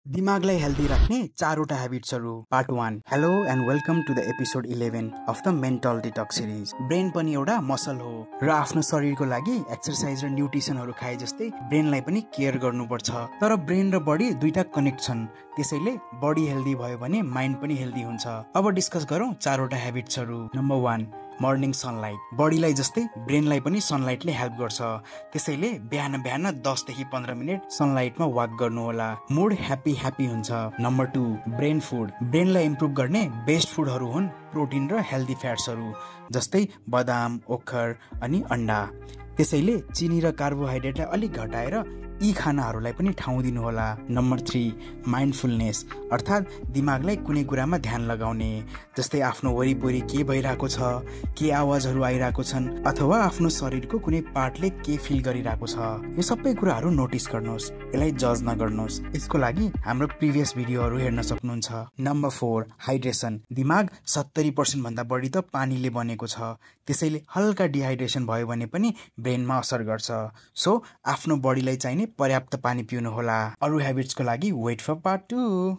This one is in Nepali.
दिमागलाई हेल्दी राख्ने चारवटा ह्याबिट्सहरू part 1। Hello and welcome to the episode 11 of the mental detox series. Brain पनि एउटा मसल हो र आफ्नो शरीरको लागि एक्सर्साइज र न्युट्रिसनहरू खाए जस्तै ब्रेनलाई पनि केयर गर्नुपर्छ। तर ब्रेन र बडी दुईटा कनेक्ट छन्, त्यसैले बडी हेल्दी भयो भने माइन्ड पनि हेल्दी हुन्छ। अब डिस्कस गरौँ चारवटा ह्याबिट्सहरू। Number 1, morning sunlight. बडीलाई जस्तै ब्रेनलाई पनि सनलाइटले हेल्प गर्छ, त्यसैले बिहान बिहान 10 देखि 15 मिनट सनलाइटमा वाक गर्नुहोला। मुड ह्याप्पी हुन्छ। Number 2, brain food. ब्रेनलाई इम्प्रुभ गर्ने बेस्ट फुडहरू हुन् प्रोटिन र हेल्दी फ्याट्सहरू, जस्तै बदाम, ओखर अनि अन्डा। त्यसैले चिनी र कार्बोहाइड्रेटलाई अलिक घटाएर यी खानाहरूलाई पनि ठाउँ दिनुहोला। नम्बर 3, माइन्डफुलनेस, अर्थात् दिमागलाई कुनै कुरामा ध्यान लगाउने, जस्तै आफ्नो वरिपरि के भइरहेको छ, के आवाजहरू आइरहेको छन्, अथवा आफ्नो शरीरको कुनै पार्टले के फिल गरिरहेको छ। यो सबै कुराहरू नोटिस गर्नुहोस्, यसलाई जज नगर्नुहोस्। यसको लागि हाम्रो प्रिभियस भिडियोहरू हेर्न सक्नुहुन्छ। Number 4, hydration. दिमाग 70% भन्दा बढी त पानीले बनेको छ, त्यसैले हल्का डिहाइड्रेसन भयो भने पनि ब्रेनमा असर गर्छ। सो आफ्नो बडीलाई चाहिने पर्याप्त पानी पिउनुहोला। अरू ह्याबिट्सको लागि वेट फर पार्ट 2।